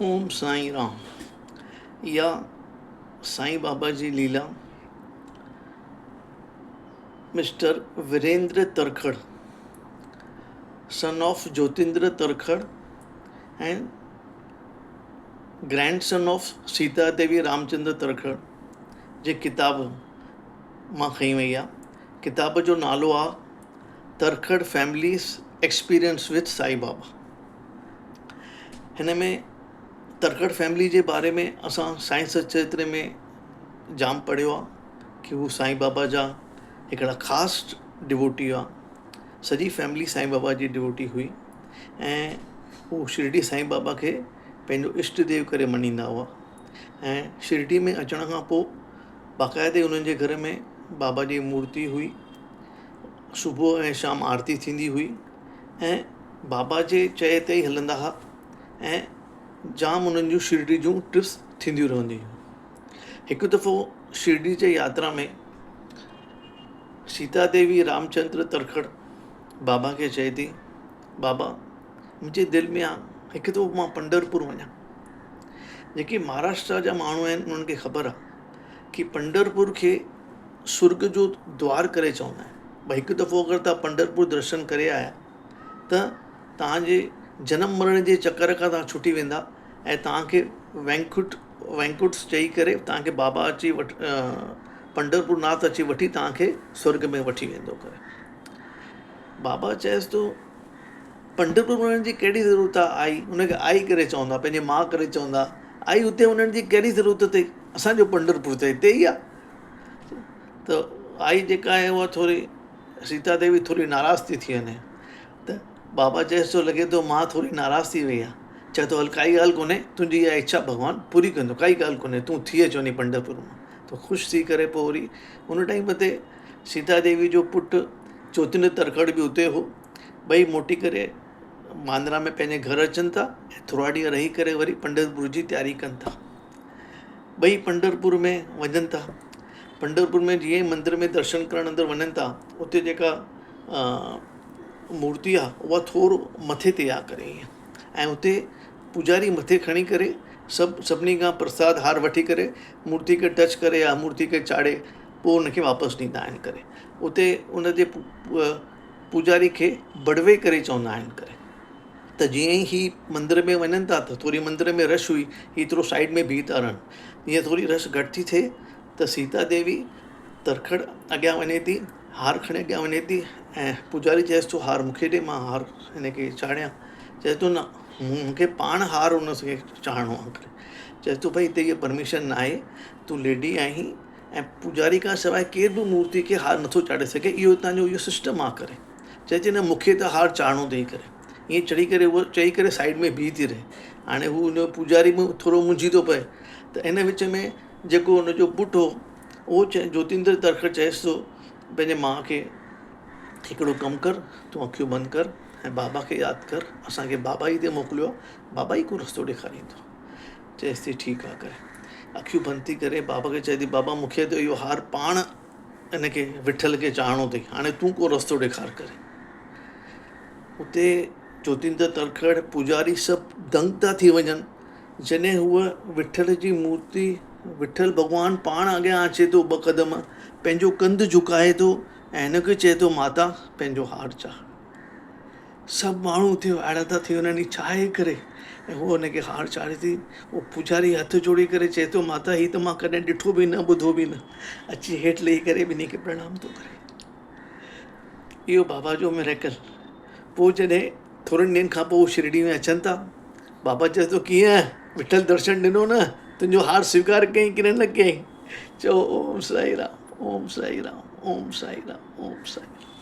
اوم سائين رام يا سائين بابا جي Leela mister Virendra Tarkhad son of Jyotindra Tarkhad ۽ grandson of Sita Devi Ramchandra Tarkhad جي ڪتاب مان کنئي وئي آهي. ڪتاب جو نالو آهي Tarkhad families experience with Sai Baba. هن ۾ ترکڙ فيملي جي باري ۾ اسان سائين ستچرتر ۾ جام پڙهيو آهي ڪي هو سائين بابا جا هڪڙا خاص ڊووٽي هئا. سڄي فيملي سائين بابا جي ڊووٽي هئي ۽ هو شرڊي سائين بابا کي پنهنجو اشٽ ديو ڪري مڃيندا هئا ۽ شرڊي ۾ اچڻ کان پوءِ باقاعدي انهن جي گهر ۾ بابا جي مورتي هئي. صبح ۽ شام آرتي ٿيندي هئي ۽ بابا جي چئي تي ئي هلندا هئا ۽ جام انهن جون شرڊي جون ٽرپس ٿينديون رهنديون هيون. هڪ دفعو شرڊي جي ياترا ۾ سيتا ديوي رامچندر ترکڙ بابا کي چئي ٿي، بابا منهنجي دل ۾ آ هڪ دفعو مان پنڍرپور وڃان. جيڪي مهاراشٽرا جا ماڻهو آهن انهن کي خبر آ ڪي پنڍرپور کي سرڳ جو دوار ڪري چوندا آهن. ڀئي هڪ دفعو اگر توهان پنڍرپور درشن ڪري آيا ته توهان جي جنم مرڻ جي چڪر کان توهان ڇٽي ويندا ۽ توهان کي وينڪٽ وينڪٽس چئي ڪري توهان کي بابا اچي وٺ پنڍرپور ناٿ اچي وٺي توهان کي سرڳ ۾ وٺي ويندو ڪري. بابا چيس ٿو پنڍرپور وڃڻ جي ڪهڙي ضرورت آهي آئي ان کي آئي ڪري چوندا پنهنجي ماء ڪري چوندا آئي اتي وڃڻ جي ڪهڙي ضرورت اٿئي اسان جو پنڍرپور ته هتي ئي آهي. ته آئي جيڪا آهي اها ٿوري سيتا ديوي ٿوري ناراض ٿي ٿي وڃي ته بابا چيس ٿو لڳي ٿو مان ٿوري ناراض ٿي وئي آهي چئي ٿو هل ڪائي ڳالهه ڪونهي تنهنجي اها اڇا ڀڳوان پوري ڪندو ڪائي ڳالهه ڪونهي تون ٿي اچ وڃي پنڍرپور مان ته خوش ٿي ڪري پوءِ وري ان ٽائيم تي سيتا ديوي جو پٽ جوتيندر ترکڙ به اتي هو ٻئي موٽي ڪري باندرا ۾ پنهنجي گهر اچن ٿا ۽ ٿورا ڏينهن رهي ڪري وري پنڍرپور جي تياري ڪن ٿا. ٻئي پنڍرپور ۾ وڃن ٿا. پنڍرپور ۾ جيئن ئي مندر ۾ درشن ڪرڻ اندر وڃن ٿا اتي جيڪا مورتي آهي اها ٿورو مٿي تي آهي ڪري ائين ۽ اتي پوڄاري مٿي کڻي ڪري سڀ سڀني کان پرساد هار وٺي ڪري مورتي کي ٽچ ڪري يا مورتي کي چاڙهي پوءِ ان کي واپس ڏيندا آهن ڪري اتي ان جي پوڄاري کي بڙوي ڪري چوندا آهن ڪري. ته جيئن ئي هي مندر ۾ وڃن ٿا ته ٿوري مندر ۾ رش هئي هي ٿورو سائيڊ ۾ بيهي ٿا رهن جيئن ٿوري رش گهٽ ٿي ٿئي ته سيتا ديوي ترکڙ اڳيان وڃي ٿي هار کڻي اڳيان وڃي ٿي ۽ پوڄاري چئيس ٿو هار مون کي ڏي مان هار هن کي چاڙهيان چئي ٿو نه مون کي پاڻ هار هن کي چاڙهڻو آهي ڪري چئي ٿو ڀئي هتي اها پرميشن نه آهي تون ليڊي آهين ۽ پوڄاري کان سواءِ ڪير به مورتي کي هار نٿو چاڙهي سگهي اهو هتان جو اهو سسٽم آهي ڪري چئي ٿي نه مون کي ته هار چاڙهڻو اٿئي ڪري ائين چڙهي ڪري هوء چئي ڪري سائيڊ ۾ بيهي ٿي رهي هاڻي هو ان جو پوڄاري به ٿورو منجهي ٿو پئي ته ان وچ ۾ جيڪو ان جو پٽ هو اهو چئي جوتيندر ترکڙ چئيس ٿو پنهنجي ماءُ کي هڪڙو ڪم ڪر تون اکيون بند ڪر ۽ بابا کي ياد ڪر اسان کي بابا ئي هتي موڪليو آهي بابا ئي ڪو رستو ڏيکاريندو چئيس ٿي ٺيڪ آهي ڪري اکيون بند ٿي ڪري بابا کي چئي ٿي بابا مون کي ته اهو هار پاڻ ان کي وٺل کي چاڙهڻو اٿئي هاڻي تون ڪو رستو ڏيکار ڪري. اتي جوتيندر ترکڙ پوڄاري سڀ دنگ ٿا ٿي وڃن جڏهن هوء وٺل جي مورتي وٺل ڀڳوان پاڻ اڳيان اچي ٿو ٻه قدم پنهنجو ڪنڌ جهڪائي ٿو ۽ هن کي چئي ٿو ماتا پنهنجو هار چاڙهه. سڀ ماڻهو اتي اهڙا ٿا ٿي وڃن هي ڇا آهي ڪري ۽ هوء ان کي هار چاڙهي ٿي اهو پوڄاري هٿ جوڙي ڪري چئي ٿو ماتا هي ته مان ڪڏهن ڏٺو به نه ٻڌو به نه اچي هيٺ لهي ڪري ٻنهي کي پرڻام ٿو ڪري اهو بابا جو مريڪل پوءِ جڏهن ٿورن ڏينهن کان پوءِ شرڊي ۾ اچن ٿا بابا چئي ٿو ڪيئن وٺل درشن ڏنو نه تنهنجو هار سويڪار ڪيائين ڪي نه ڪيائين چيو اوم سائي رام اوم سائي رام اوم سائي رام اوم سائي رام.